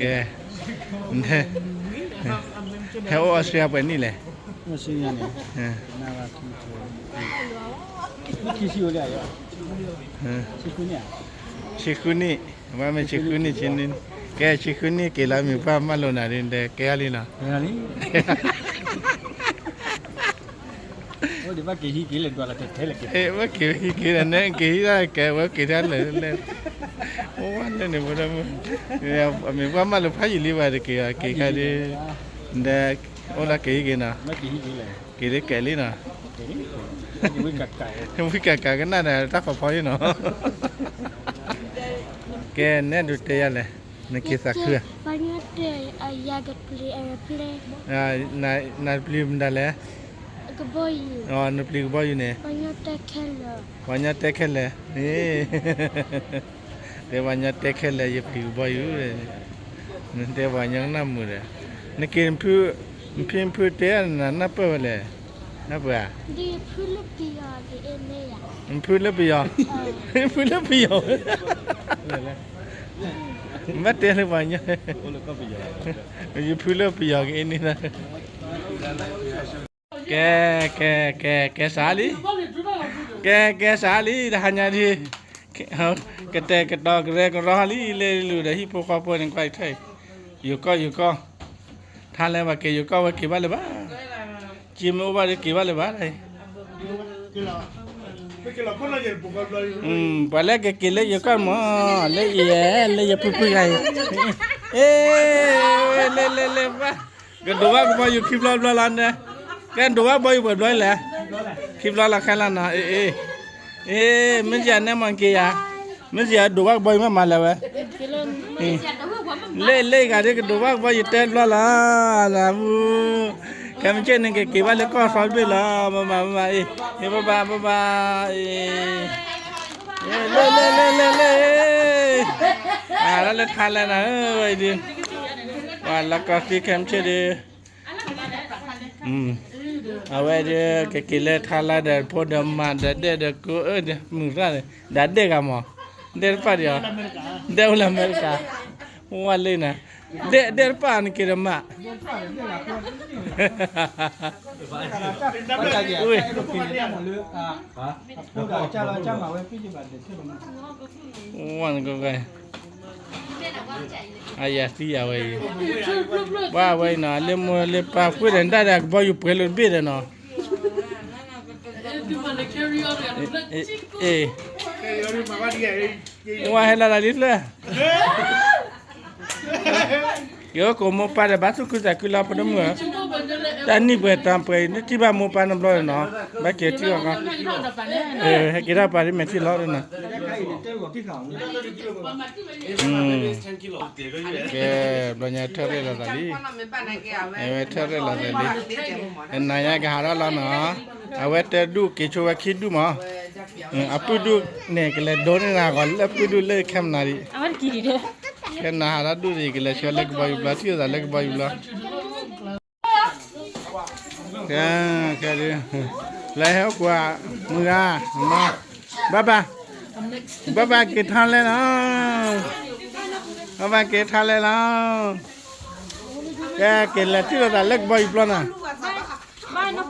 ကဲ, ဟဲအိၣ်အီစထြ့လယါပှဲၤနံၣ်လဲၣ်. ဆံဃုနံၣ်, ဘၣ်မ့ၢ်ဆံဃုနံၣ်ဆံနံၣ်, ကဲဆံဃုနံၣ်က့ၤလီၤ မ့ၢ်ပှၢ်မၢလိာ်နၤဒ်ဒီး ကဲအီၤလံနီၤ. ဘၣ်က့ၤဟံးက့ၤလၢ နက့ၤဟံးက့ၤလၢ အိၣ်ဝဲလၢန့ၣ် ဖိဒိၣ်မုၣ်, မ့ၢ်ပှၢ်မၢလိာ်ဖးယံာ်လံဘၣ်တက့ၢ်, က့ၤခါဒ်, ဒီး, အိၣ်လၢက့ၤဟံးက့ၤနီၤ, က့ၤလၢကဲးလံနီၤ, ဝံကကးကနၣ်ဒီးတၢ်ဖီဖီအံၤနီၤ. ကဲ နဲဒုးတဲယၤလဲၣ်, နက့ၤသးခုဧါ. နပျံၤ မတၤလဲၣ်, နပျံၤကဘီယူၤန့ၣ်, ပှၤညီတဲခဲလၢာ်, တဲပှၤညီတဲခဲလၢာ် ယပျံၤကဘီယူၤ, နတဲပှၤညီကနၣ်မုာ်ဒီး, နက့ၤ, နဖံနဖုတဲနၤနၢ်ပၢၢ်ဝဲလဲၣ်, နၢ်ပၢၢ်ဧါ. နဖုလၢပယီၤ, နဖုလၢပယီၤ, ဘၣ်တဲလၢပှၤညီ, ယဖုလၢပယီၤက့ၤန့ၣ်, ကဲ, ကဲ, ကဲ, ကဲစးလံ, ကဲ, ကဲစးလံ တဟါညါဒ်, ကတဲာ်ကတီၤကရဲကရီလံ လၢလူၤဒီးဟံၣ်ဖိဃီဖိန့ၣ် ကွၢ်အံၤထၢၣ်အံၤ, ယိၤကီၢ်ယိၤကီၢ်, ထါလဲပှၤက့ၤယိၤကီၢ်ဝဲက့ၤဘၣ်လၢၤဘၣ်, က့မ့ၢ်အိၣ်ဘၣ်ဒီးက့ၤဘၣ်လၢၤဘၣ်, ပှၤလၢကက့ၤလၢယိၤကီၢ်မး, လၢအံၤ, လၢယဖုဖုဂၤအံၤ, အ့, လၢလၢလၢဘၣ် ကဒိးဘၣ်ကဘီယူၤခံဘျီဘျီလီၤန့ၣ်, ကဲဒိးဘၣ်ကဘီယူၤပှဲၤဘျီလဲၣ်, ခံဘျီလီၤခဲလၢာ်နီၤ, အ့, အ့, မ့ၢ်ယၤနဲမၤက့ၤယၤ, မ့ၢ်ယၤဒိးဘၣ်ကဘီယူၤမ့ၢ်မၤလဲၣ်ဝဲ, လၢလၢဂၤဒ်ကဒိးဘၣ်ကဘီယူၤတဲဘျီလီၤ, လၢမူ, ခဲမုၢ်ဆ့ၣ်န့ၣ်ကက့ၤဘၣ်လၢကီၢ်စီတဘ့ၣ်လီၤ, ဘၣ်ဘၣ်ဘၣ်ဘၣ်, အ့, အ့, ဘၣ်ဘၣ်ဘၣ်ဘၣ်, အ့ လၢလၢလၢလၢလၢ, အါ လၢထါလဲနၤဧၢ, ဝဲဒုး, ပှၤလီၢ်ကီၢ်သံခဲမုၢ်ဆ့ၣ်ဒုး, အဝဲဒုး ကက့ၤလၢထါလၢဒီးဖိဒီးမါဒီးဒဲၣ်ဒီးကိးအၢဒီးမုၢ်ရၣ်ဒီး ဒၣ်ဒဲၣ်ဂၤမး, ဒဲၣ်တပၣ်ဒံးဧါ, ဒဲၣ်အိၣ်လၢအမဲရကၤ, ဝဲလၢနၤ, ဒဲၣ် ဒဲၣ်တပၣ်နက့ၤဒီးမး ဝဲနက, အယၤသံယၤဝဲအံၤ, ပှၤဝဲအံၤနီၤ လၢမိၢ်လၢပၢ်ဃုာ်ဒီး နတၢ်ဒီးကဘီယူၤပှဲၤလိာ်တဘ့ၣ်ဒီးနီၤ, အ့, ဝဲဟဲလီၤလၢလံဖျၢၣ် က့ၤအိၣ်ကိးမိၢ်ပၢ်ဒီး ဘါသူၣ်ခုသးခုလီၤ ဖိဒိၣ်မုၣ်ဧၢ, တၢ်နံၣ်ပှဲၤတၢ်ပှဲၤအံၤ နထံၣ်ဘၣ်မိၢ်ပၢ်နီတဘျီဒီးနီၤ, ဘၣ်က့ၤထံၣ်အီၤ, ဟဲက့ၤထီၣ်ပာ်ဒ်မဲာ်ထံလီၤဒီးနီၤ, ကဲ, ဘျီညါထၢၣ်ရဲၣ်လီၤသးလံ, အဝဲထၢၣ်ရဲၣ်လီၤသးလံ, နၤညါကဟးထီၣ်လီၤနီၤ, အဝဲတဒူၣ်က့ၤဆိဝဲခံဒူၣ်မး, အပုၢ်ဒူၣ်န့ၣ် ကလဲၤဒိးန့ၢ်နၤဂီၤလၢပုၢ်ဒူၣ်လၢခဲမနၤဒံး ကဲနၤဟးထီၣ်ဒူၣ်ဒံး ကလဲၤဆှၢလၢကဘီယူၤဘျီ ထံၣ်လိာ်သးလၢကဘီယူၤဘျီ, ကဲ, ကဲဒုး, လၢဟဲအိၣ်ကွၢ်, မုၢ်ဂၤ, ဘၣ်ဘၣ်, ဘၣ်ဘၣ်က့ၤထါလဲလီၤ, ဘၣ်ဘၣ်က့ၤထါလဲလီၤ, ကဲက့ၤလဲၤထံၣ်လိာ်သးလၢကဘီယူၤဘျီနီၤ အိၣ်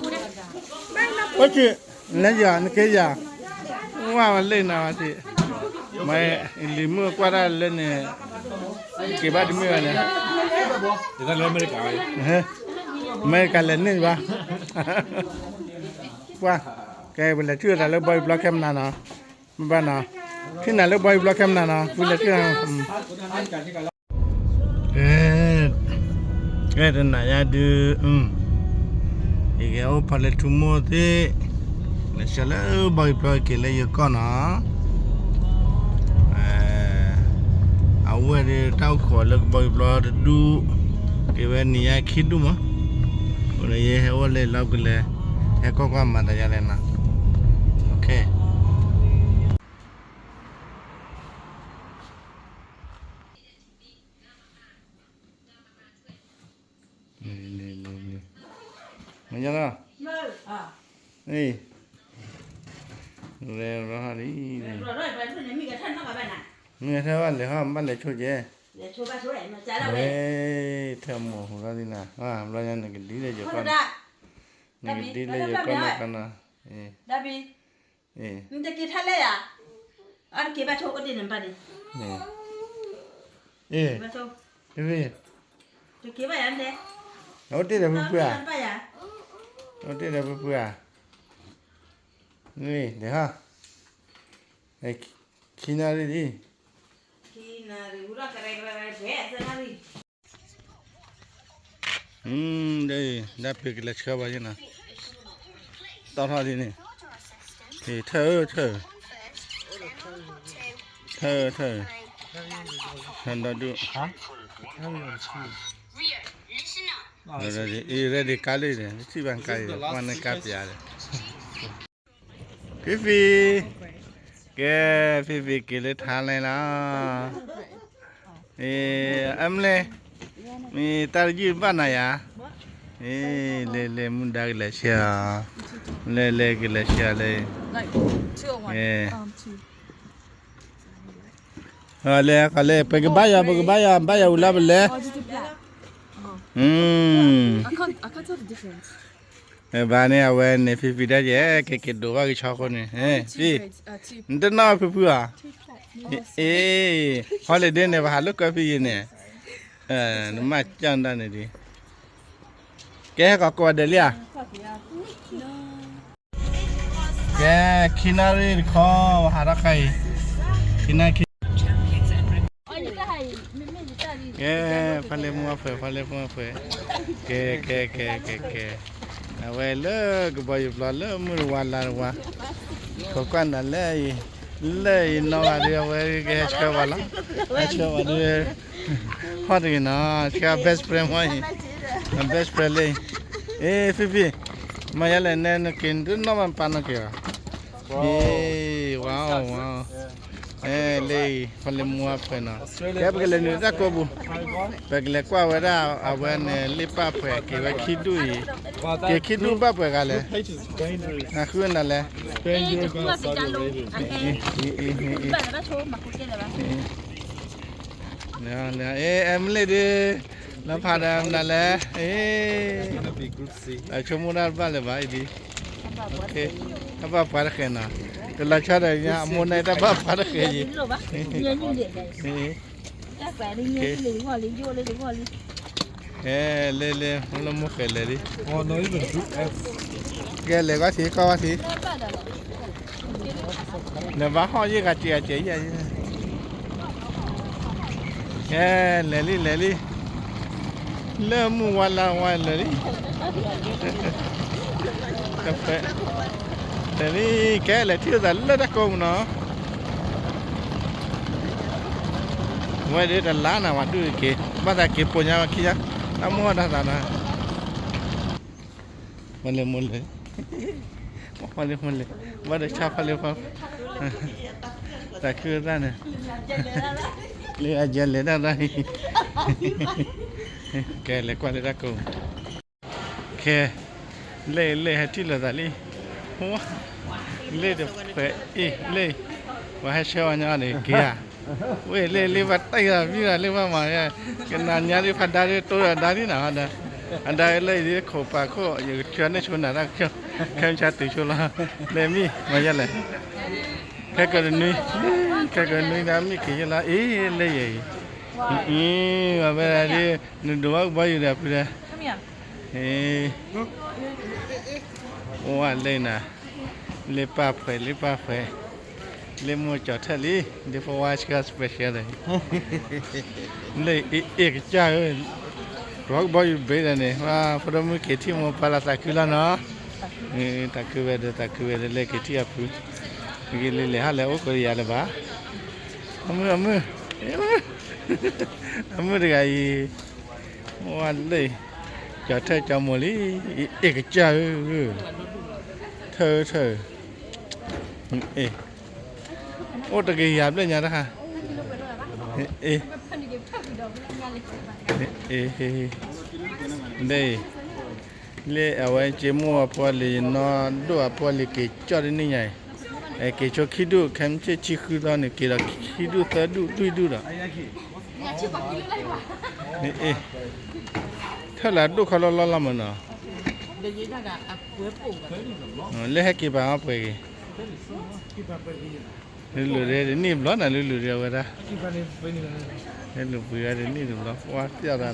ဆူၣ်, လဲၤယၤ နက့ၤယၤ, ဝါဝဲလၢနၤဝဲသ့ၣ်, မ့ၢ်လံၤမုၣ်ကွၢ်တၢ်လၢန့ၣ်, က့ၤဘၣ်တမ့ၢ်ဝဲန့ၣ်, အမဲရကၤလဲၤန့ၢ်ဘၣ်, ကွၢ်, ကဲပလဲၤထံၣ်လိာ်သးလၢကဘီယူၤဘျီခဲမနၤနီၤ, ဘၣ်ဘၣ်နီၤ, ထံၣ်နၤလၢကဘီယူၤဘျီခဲမနၤနီၤ ဖုလဲၤထံၣ် ကဲ, ကဲတနၤညါဒုး, ယကအိၣ်ဖီလၢထူမိၢ်သ့ၣ်, လဲၤဆှၢလၢကဘီယူၤဘျီက့ၤလၢယိၤကီၢ်နီၤ, အဝဲဒုးတၢ်အိၣ်ခိးလၢကဘီယူၤဘျီတဒူၣ်, က့ၤဝဲနံၤညါခံဒူၣ်မး, အိၣ်ဒီးယဟဲအိၣ်လၢလီၢ်ကလဲၤ, ဟဲကွၢ်ကွၢ်မၤသးယါလဲၣ်နီၤ, မ့ၢ်ယလီၤ, အ့, လဲၤလီၤဟီလံ, မ့ၢ်ထဲဘၣ်လဲၤဟီ ဘၣ်လဲၤဆိကဲ, ဝဲ ထၢမူဟူထီၣ်ဒ်နၤ, ဘျီညါနကဒ်လၢယကီၢ်, နကဒ်လၢယကီၢ်နီၢ်ခါနီၤ, နတက့ၤထါလဲၣ်ယၤ, အတက့ၤဘၣ်ဆိအိၣ်တ့ၢ်နဘၣ်န့ၣ်, အ့ၣ်, တက့ၤဘၣ်ယၤ, အအိၣ်တ့ၢ်ဒီးဖုဖုဧါ, အအိၣ်တ့ၢ်ဒီးဖုဖုဧါ, န့ၣ်, ခံနၣ်ရံၣ်ဒ်, ဒ်, ဒၣ်ဖုကလဲၤဆှၢဘၣ်ယဲနီၤ, တီၢ်ထီၣ်ဒ်န့ၣ်, ထၢၣ်, ထၢၣ်, ထၢၣ်, ထၢၣ်ဒီဒူၣ်, အံၤ ready ကါလံဒီး ထံၣ်ဘၣ်ကါအံၤ ပှၤန့ၣ်ကါပျးဒီး ဖံဖံ, ကဲ, ဖံဖံက့ၤလၢထါလဲလီၤ, အမ့ၢ်လဲၣ်, မ့ၢ်တၢ်တယုၢ်ဘၣ်နၤယၤ, လဲၤလဲၤမူဒါကလဲၤဆှၢ, လဲၤလဲၤကလဲၤဆှၢလဲၣ်, လဲၤလဲၤ ပကဘါယွၤ ပကဘါယွၤ ဘါယွၤဝံၤလီၤပလဲၤ, ဘၣ်န့ၣ် အဝဲန့ၣ် ဖံဖံဒၣ်ယဲ ကက့ၤဒိးဘၣ်ကဆီအဃိန့ၣ်, ဖံ, နတနီၣ်ဖုဖုဧါ, အ့, holiday န့ၣ် ပဟးလိာ်ကွဲဖံယံၤန့ၣ်, နမၤကၢၢ်ဒၣ်န့ၣ်ဒ်, ကဲ ဟဲကီးကိးဂၤဒဲးလံဧါ, ကဲ, ခံနၣ်ရံၣ်တခီ ပဟးထီၣ်ခါအံၤ, ခံနၣ်ရံၣ် ကဲ, ဖီလ့မူအဖှဲး ဖီလ့မူအဖှဲး, ကဲ ကဲ ကဲ ကဲ ကဲ, အဝဲလၢကဘီယူၤပျီ လၢမုၢ်တဝါလါတဝါ, ခိးကွၢ်နၤလၢအံၤ, လၢအံၤနီၢ်ဂၤဒုး အဝဲကဟဲဆှၢဝဲလီၤ, ဟဲဆှၢဝဲဒုး, ဟီၣ်တဂ့ၤနီၤ, ဆှၢ best friend မ့ၢ်အံၤ, best friend လၢအံၤ, အ့ ဖံဖံ, မ့ၢ်ယဲလဲၣ် နဲနက့ၤ နတနီၣ်ဘၣ်ပာ်နီၣ်က့ၤဘၣ် အ့, ဝါ ဝါ, လၢအံၤ ဖီလ့မူအဖှဲးနီၤ, ကဲ ပကလဲၤနုာ်တၢ်ကိးပူၤ, ပကလဲၤကွၢ်ဝဲဒၣ် အဝဲန့ၣ် လ့ၣ်ပၢ်ဖှဲး က့ၤဝဲခံဒူၣ်အံၤ, က့ၤခံဒူၣ်ဘၣ်ပှဲၤဂၤလဲၣ်, နဃုနၤလဲၣ်, အ့ အမ့ၢ်လ့ၣ်ဒုး, လီၤဖးဒီးမနုၤလဲၣ်, အ့ အဆိကမိၣ်တၢ်တဘၣ်လၢၤဘၣ်အံၤဒ်, တၢ်ဘၣ်ပှၤတဃဲးနီၤ, တလီၤဆီဒီးညါ အမိၢ်န့ၣ်တၢ်ဘၣ်ပှၤတဃဲးယံၤ, ကဲ လ့လ့ လၢမိၢ်ဃဲးလဲၤလံ, ကဲ လဲၤကွၢ်ထံ ကွၢ်ကွၢ်ထံ နဘၣ်ဟီၣ်ယဲၢ်ဂၤစဲးဂၤစဲးယဲၢ်, ကဲ လဲၤလံ လဲၤလံ, လၢမုၢ်ဝါလါဝါလဲၤလံ, လဲၤလံ, ကဲ လဲၤထံၣ်လိာ်သးလၢတၢ်ကိးမုၢ်နီၤ, ဝဲဒၣ်တလါနၤ ဝဲဒၣ်က့ၤ ဘၣ်သးက့ၤပိာ်ညါဝဲခံညါ, တၢ်မုၢ်ဟီၣ်တၢ်သးနီၤ မ့ၢ်လဲၤ မ့ၢ်လဲၤ, မ့ၢ်လဲၤ မ့ၢ်လဲၤ, ဘၣ်ဒီးဆါဖးလၢဖး, သးခုသၣ်န့ၣ်, လၢအယဲလဲၤတၢ်သၣ်, ကဲ လဲၤကွၢ်လၢတၢ်ကိး, ကဲ, လ့ၣ် လ့ၣ် ဟဲထံၣ်လိာ်သးလံ, လ့ၣ်တဖှဲးအ့ၣ် လ့ၣ်, ပှၤဟဲဆှၢဝဲညါန့ၣ်က့ၤဧါ, ဝ့ၢ်လ့ၣ် လ့ၣ်ဘၣ်တၢ်ဂၤမံၤဂၤလ့ၣ်ဘၣ်မၤ, ကနၤညါဒ်ဖးဒါဒ်တိၢ်ဒီးဒါဒ်နၤ, အဒါလၢအံၤဒ်ခိးပာ်ခိၣ် ယကဆှၢန့ၢ်ဆိနၤတၢ်ကဆှၢ, ခဲမုၢ်ဆါတုၤဆိလီၤ, လ့ၣ်မံ မၤယဲလဲၣ်, ခဲကနွံ, ခဲကနွံဒၣ်မ့ၢ်က့ၤယဲလီၤ, အ့ၣ် လ့ၣ်ယဲအံၤ, အံၤ ဝဲဒၣ်ဒ်, နဒိးဘၣ်ကဘီယူၤဒီးဖုဒီး, အိၣ်ဝဲလ့ၣ်နၤ, လ့ၣ်ပၢ်ဖှဲး လ့ၣ်ပၢ်ဖှဲး, လ့ၣ်မိၢ်ကၠီၤထၢၣ်လံ, ဒ်ဖိဝါဆှၢ special ဒီး, လ့ၣ်အ့ၣ်ကစၢ်ဧၢ, ဒိးဘၣ်ကဘီယူၤဘ့ၣ်ဒီးန့ၣ် ပှၤဖိဒိၣ်မုၣ်က့ၤထံၣ်မိၢ်ပၢ်လၢသးခုလီၤနီၤ, သးခုဝဲဒီး သးခုဝဲဒီး လ့ၣ်က့ၤထံၣ်အဖု, မ့ၢ်ဂ့ၤလံလဲၣ်ဟီလဲၣ် အိၣ်ကရံယၤလၢၤဘၣ်, အမုၢ် အမုၢ်, အမုၢ်တဂၤအံၤ, ဝဲလ့ၣ်, ကၠီၤထၢၣ်ကၠီၤမိၢ်လံ, အ့ၣ်ကစၢ်ဧၢ, ထၢၣ်ထၢၣ်, အ့ၣ်, အိၣ်တဂ့ၤယၤဘျဲၣ်ညါတခါ, အ့ၣ်, အ့ၣ်, လၢအဝဲက့ၤမိၢ်အဖိလံၤ ယနီၢ်ဒိၣ်အဖိလံၤက့ၤကၠီၣ်တနံၣ်ညါအံၤ, က့ၤဆိခံဒူၣ် ခဲမုၢ်ဆ့ၣ်ဆံဃုသီန့ၣ် က့ၤဒီးခံဒူၣ်သၢဒူၣ်လွံၢ်ဒူၣ်ဒီး, အ့ ထၢၣ်လၢအဒိၣ်ခီလီလီလီၤမးနီၤ, လၢဟဲက့ၤပာ်အီၤပှဲၤဂ့ၤ, လုၢ်လုၢ်ဒဲတနံၣ်တဘျီနၤ, လုၢ်လုၢ်ဒဲအဝဲဒၣ်, လုၢ်ပှ့ၤဝဲတနံၣ်တဘျီ, ပှၤပျီၣ်တၢ်နီၤန့ၣ် လၢအံၤ,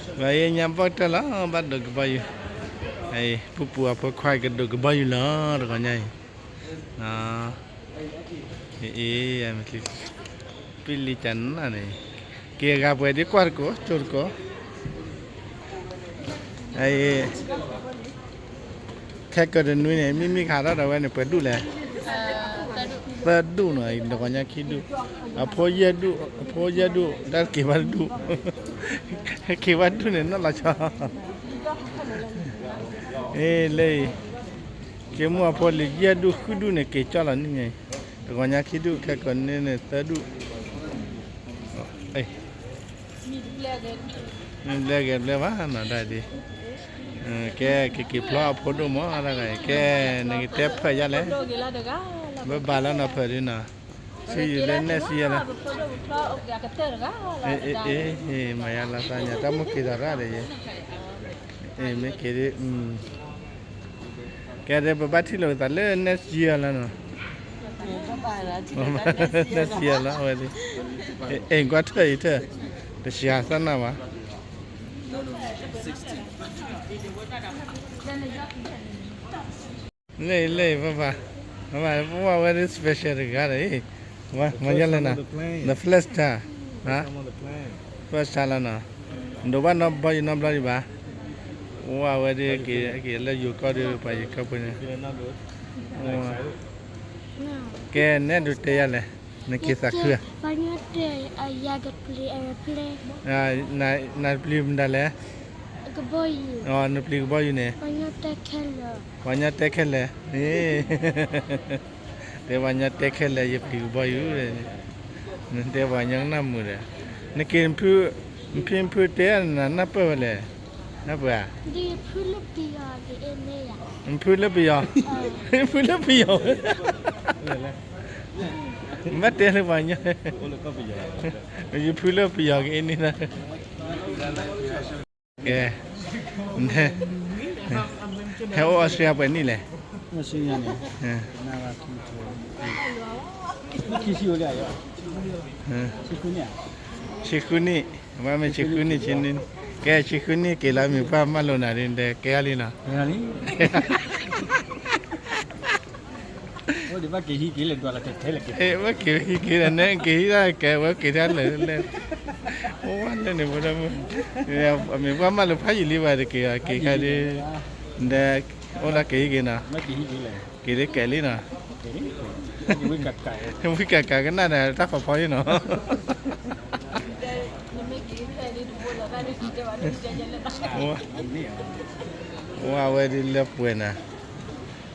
ပှၤယဲညါဘီၣ်ကတၢၢ်လီၤ ဘၣ်ဒိးကဘီယူၤ, ပူၤပူၤအဖိခွါကဒိးကဘီယူၤလီၤ တဂီၤညါအံၤ, အ့ ပလံၤကနၣ်န့ၣ်, က့ၤအဂၤပှဲၤဒ်ကွၢ်တကိး ကၠိတကိး ခဲကၢၤတနွံန့ၣ် မ့မ့ၢ်ကဟးထီၣ်ဒီးဝဲန့ၣ် ပှဲၤဒူၣ်လဲၣ်, သၢဒူၣ်နီၤ, တဂီၤညါခံဒူၣ်, အဖိယဲၢ်ဒူၣ်, အဖိယဲၢ်ဒူၣ် တၢ်က့ၤဘၣ်တဒူၣ်, က့ၤဘၣ်ဒူၣ်န့ၣ် နီၢ်လီၤဆီ, အ့ လၢအံၤ, က့ၤမုၢ်အဖိလံၤယဲၢ်ဒူၣ်ဃုဒူၣ်န့ၣ် က့ၤကၠီၣ်လီၤန့ၣ်, တဂီၤညါခံဒူၣ် ခဲကၢၤန့ၣ်န့ၣ် သၢဒူၣ် မ့ၢ်ဘျဲဂဲၤဘျဲဘၣ်နီၤ တၢ်ဒ်, ကဲ ကက့ၤဖျီအဖိဒိၣ်မး တၢ်ဂၤအံၤ ကဲ နကတဲဖၢၣ်ယါလဲၣ်, ဘၣ်ဘၣ်လီၤနီၤဖၢၣ်ဒ်နီၤ, ဆူယလၢနဲၣ်ဆံယဲၢ်လီၤ, အ့ မၤယါလီၤသးညါ တၢ်မိၣ်က့ၤသးရၣ်ဒီးယဲ, မ့ၢ်က့ၤဒ် ကဲဒ်ပဘၣ်ထံၣ်လိာ်သးလၢ next year လီၤနီၤ, next year လီၤ အဝဲဒ်, အဲ ကွၢ်ထၢၣ်အံၤထၢၣ်, တစှၤစၢ်နၢ်ဘၣ်, လၢအံၤ လၢအံၤ ပပၢ်, ပပၢ် ပဝဲဒ် special တဂၤဒီးအံၤ, မၤယါလဲၣ်နီၤ, the first time, first time လီၤနီၤ, ဒိးဘၣ်နီတဘျီယံၤနီတဘျီဒံးဘၣ်, ပဝဲဒ်က့ၤလၢယိၤကီၢ်ဒီး ပှၤယိၤကီၢ်ဖိန့ၣ်, ကဲ နဲဒိးတဲယါလဲၣ်, နက့ၤသးခုဧါ, နပျံၤမတၤလဲၣ်, နပျံၤကဘီယူၤန့ၣ်, ပှၤညီတဲခဲလၢာ်, တဲပှၤညီတဲခဲလၢာ် ယပျံၤကဘီယူၤ, နတဲပှၤညီကနၣ်မုာ်ဒီး, နက့ၤ နဖံနဖုတဲနၤနၢ်ပၢၢ်ဝဲလဲၣ်, နၢ်ပၢၢ်ဧါ, နဖုလၢပယီၤ, နဖုလၢပယီၤ, ဘၣ်တဲလၢပှၤညီ, ယဖုလၢပယီၤက့ၤအ့န့ၣ်လီၤ, ကဲ, ဟဲအိၣ်အီစထြ့လယါပှဲၤနံၣ်လဲၣ်, ဆံဃုနံၣ်, ဘၣ်မ့ၢ်ဆံဃုနံၣ်, ဆံနံၣ်, ကဲ ဆံဃုနံၣ်က့ၤလီၤ မ့ၢ်ပှၢ်မၢလိာ်နၤဒ် ကဲလံနီၤ, ဘၣ်က့ၤဟံးက့ၤလၢ ဘၣ်က့ၤဟံးက့ၤလၢနဲ က့ၤဟံးတၢ်ကဲ ဝဲက့ၤတၢ်လၢာ်လၢာ်, အိၣ်ဝဲလၢန့ၣ် မ့ၢ်ပှၢ်မၢလိာ်ဖးယံာ်လံဘၣ်တက့ၢ် က့ၤခါဒ်, ဒီး အိၣ်လၢက့ၤဟံးက့ၤနီၤ, က့ၤလၢကဲးလံနီၤ, ဝံကကးကနၣ်ဒီးတၢ်ဖီဖီအံၤနီၤ, အိၣ်ဝဲဒ်လၢပှဲၤနၤ,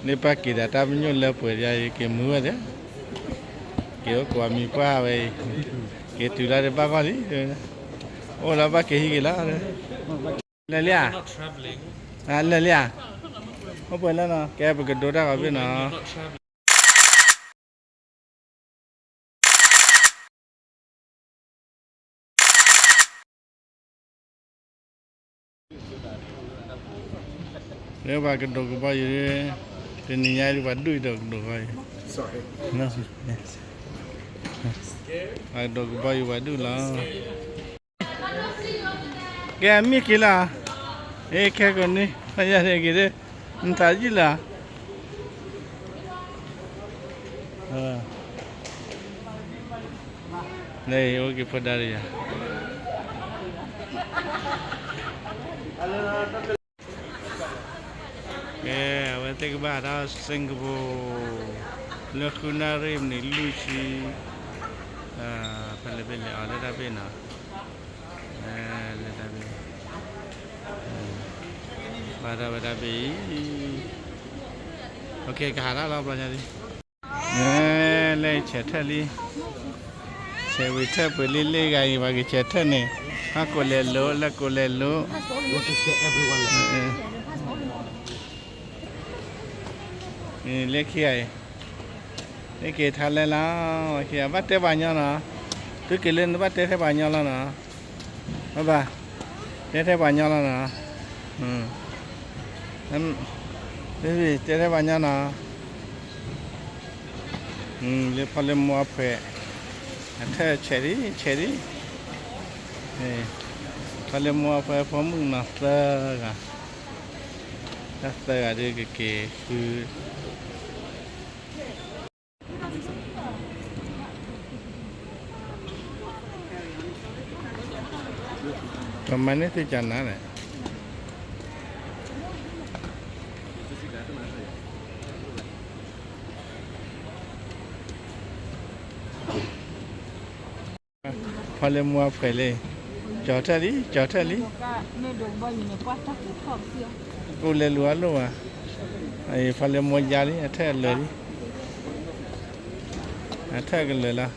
န့ၣ်ပၢ်က့ၤဒီးတၢ်ပညိၣ်လၢပှဲၤဒ်အံၤ က့ၤမုာ်ဝဲဒၣ်, က့ၤအိၣ်ကိးမံၤပှၢ်ဝဲအံၤ, က့ၤတုၤလၢတဘၣ်ဂီၢ်လံ, အိၣ်လၢဘၣ်က့ၤဟံးက့ၤလီၤ, လဲၤလံဧါ, လဲၤလံဧါ, အိၣ်ပှဲၤလၢနီၤ ကဲပကဒိတၢ်ဂီၤဘ့ၣ်နီၤ. လၢပှၤကဒိးကဘီယူၤ, တနံၤညါဒ်ပှၤဒူၣ်အံၤဒီးကဒိးကဘီယူၤ, ပှၤကဒိးကဘီယူၤပှၤဒူၣ်လီၤ. ကဲ မ့ၢ်က့ၤလီၤ, အ့ ခဲကိးနံၣ် ယၤန့ၣ်က့ၤဒ်, နထးယံာ်လီၤ, လၢအိၣ်က့ၤဖိဒါဒီးယၤ ကဲ အဝဲသ့ၣ်ကဘၣ်တၢ် Singapore လၢဃုနၣ်ရံၣ်မံးနံးလွံၢ်ဆံ, ဖဲလဲၣ်ဖဲလဲၣ်အီၤလၢတၢ်ဘ့ၣ်နီၤ, လၢတၢ်ဘ့ၣ်, ဘၣ်တၢ်ဝဲတၢ်ဘ့ၣ်အံၤ, ကဟးတၢ်လီၤဘျီညါလံ. လၢဆဲးထၢၣ်လံ, ဆဲးဝံၤထၢၣ်ပှဲၤလံလၢဂၤအံၤ ပှၤကဆဲးထၢၣ်န့ၣ်, ဟးကိးလဲၤလိၤ လၢကိးလဲၤလိၤ, အ့, လၢခံဂၤအံၤ, လၢက့ၤထါလဲလီၤ, ဘၣ်တဲပှၤညီနီၤ, သုက့ၤလၢနဘၣ်တဲထဲပှၤညီလီၤနီၤ, ဘၣ်ဘၣ်, တဲထဲပှၤညီလီၤနီၤ, တဲထဲပှၤညီနီၤ, လၢဖီလ့မိၢ်အဖှဲး, အထၢၣ်ဆဲးလံ ဆဲးလံ, ဖီလ့မိၢ်အဖှဲးဖိမုၣ်နီၤသၢဂၤ, တၢ်သၢဂၤဒ်ကက့ၤဃု ကမၤန့ၢ်သုကနၤလဲၣ်. ဖီလ့မိၢ်အဖှဲးလံ, ကၠီၤထၢၣ်လံ ကၠီၤထၢၣ်လံ, ကလဲၤလူၤအလိၣ်ဘၣ်, ဖီလ့မိၢ်ယါလံ အထၢၣ်လၢာ်လံ, အထၢၣ်ကလၢာ်လီၤ,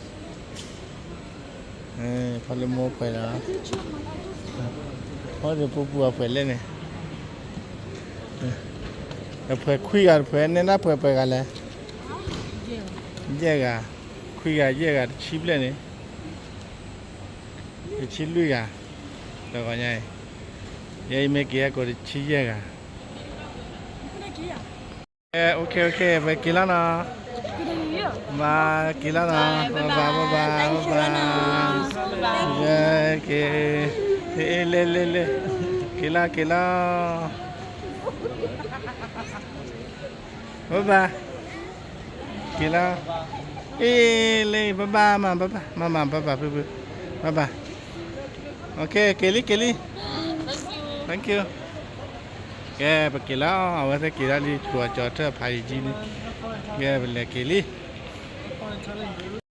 ဖီလ့မိၢ်ဖှဲးလီၤ, ဖီလ့မိၢ်ပူၤပူၤအဖှဲးလဲၣ်န့ၣ်, တဖှဲးခွံဂၤတဖှဲး နဲဒၣ်ဖှဲးပှဲၤဂၤလဲၣ်, ယဲၢ်ဂၤ, ခွံဂၤယဲၢ်ဂၤ တဆံဘျဲၣ်န့ၣ်, တဆံလွံၢ်ဂၤ, တဂီၤညါအံၤ, ယဲအံၤမ့ၢ်က့ၤအကိာ်တဆံယဲၢ်ဂၤ, ပက့ၤလီၤနီၤ, ဘၣ်က့ၤလီၤနီၤ, ဘၣ်ဘၣ်ဘၣ်ဘၣ်, က့ၤ, လဲၤလဲၤလဲၤ, က့ၤလီၤက့ၤလီၤ, ဘၣ်ဘၣ်, က့ၤလီၤ, အ့ၣ် လဲၤ ဘၣ်ဘၣ်မး ဘၣ်ဘၣ်, မၤမၤ ဘၣ်ဘၣ်ဖုဖု, ဘၣ်ဘၣ်, က့ၤလံက့ၤလံ, thank you, ကဲ ပက့ၤလီၤ, အဝဲသ့ၣ်က့ၤဒၣ်လံ ဆိအကၠီၤထၢၣ်ဖးယံာ်ကံလံ, ကဲ ပလဲၤက့ၤလံ.